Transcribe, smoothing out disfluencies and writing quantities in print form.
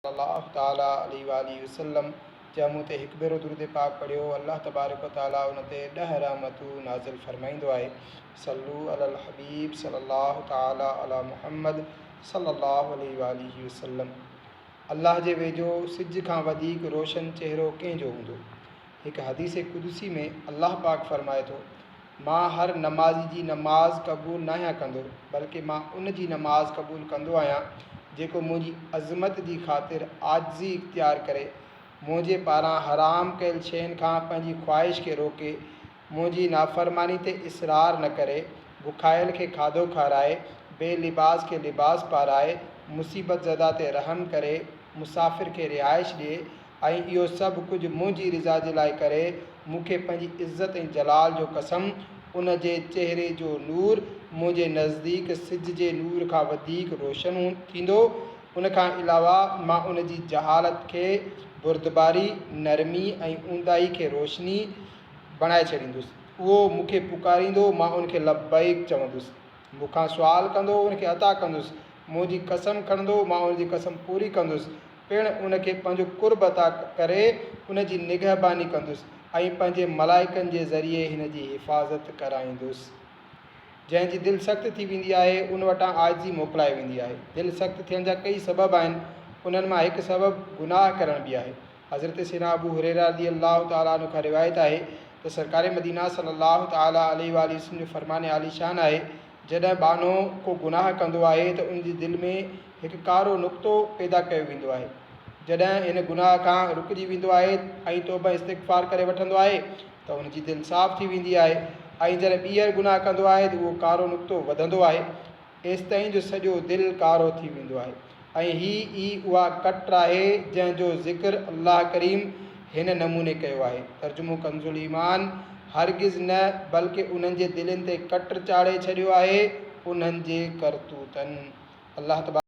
الله تعالٰي عليه واٰله وسلم جنهن مون تي هڪ ڀيرو درود پاڪ پڙهيو الله تبارڪ و تعالٰي ان تي ڏهه رحمتون نازل فرمائيندو آهي صلو علي الحبيب صلي الله تعالٰي علي محمد صلي الله عليه واٰله وسلم الله جي ويجهو سج کان وڌيڪ روشن چهرو ڪنهن جو هوندو هڪ حديث قدسي ۾ الله پاڪ فرمائي ٿو مان هر نمازي جي نماز قبول ناهيان ڪندو، بلڪه مان ان جي نماز قبول ڪندو آهيان جيڪو منهنجي عظمت جي خاطر عاجزي اختيار ڪري، منهنجي پاران حرام ڪيل شين کان پنهنجي خواهش کي روڪي، منهنجي نافرماني تي اصرار نه ڪري، بکايل کي کاڌو کارائي، بي لباس کي لباس پارائي، مصيبت زده تي رحم ڪري، مسافر کي رهائش ڏئي ۽ اهو سڀ ڪجهه منهنجي رضا جي لاء ڪري، مون کي پنهنجي عزت ۽ جلال جو قسم، ان جي چهري جو نور منهنجي نزديڪ سج جي نور کان وڌيڪ روشن ٿيندو، ان کان علاوه مان ان جي جهالت کي بردباري، نرمي ۽ اونداهي کي روشني بڻائي ڇڏيندس. اهو مون کي پڪاريندو، مان ان کي لبيڪ چوندس. مون کان سوال ڪندو، ان کي عطا ڪندس. منهنجي قسم کڻندو، مان ان جي قسم پوري ڪندس. پڻ ان کي پنهنجو قرب عطا ڪري ان جي نگهباني ڪندس ۽ پنهنجي ملائڪن جي ذريعي هن جي حفاظت ڪرائيندس. جنهن جي دل سخت ٿي ويندي آهي، ان وٽان عاجزي موڪلائي ويندي آهي. دل سخت ٿيڻ جا ڪيئي سبب آهن، انهن مان هڪ سبب گناهه ڪرڻ به آهي. حضرت سيدنا ابو هريره رضي الله تعالٰي عنه کان روايت آهي ته سرڪار مدينه صلّي الله تعالٰي عليه واٰله وسلّم جو فرمان عاليشان آهي، جڏهن ٻانهو ڪو گناهه ڪندو آهي ته ان جي دل ۾ هڪ ڪارو نقطو پيدا ڪيو ويندو آهي. جڏهن هن گناهه کان رڪجي ويندو آهي ۽ توبه استغفار ڪري وٺندو آهي ته ان جي دل صاف ٿي ويندي آهي ۽ جڏهن ٻيهر گناهه ڪندو آهي ته اهو ڪارو نقطو وڌندو آهي ايستائين جو سڄو دل ڪارو ٿي ويندو آهي ۽ هي ئي اها ڪٽ آهي جنهن جو ذڪر الله ڪريم هن نموني ڪيو آهي، ترجمو ڪنزالايمان، هرگز نه بلڪه انهن جي دلين تي ڪٽ چاڙهي ڇڏيو آهي انهن جي ڪرتوتن. الله تبارڪ.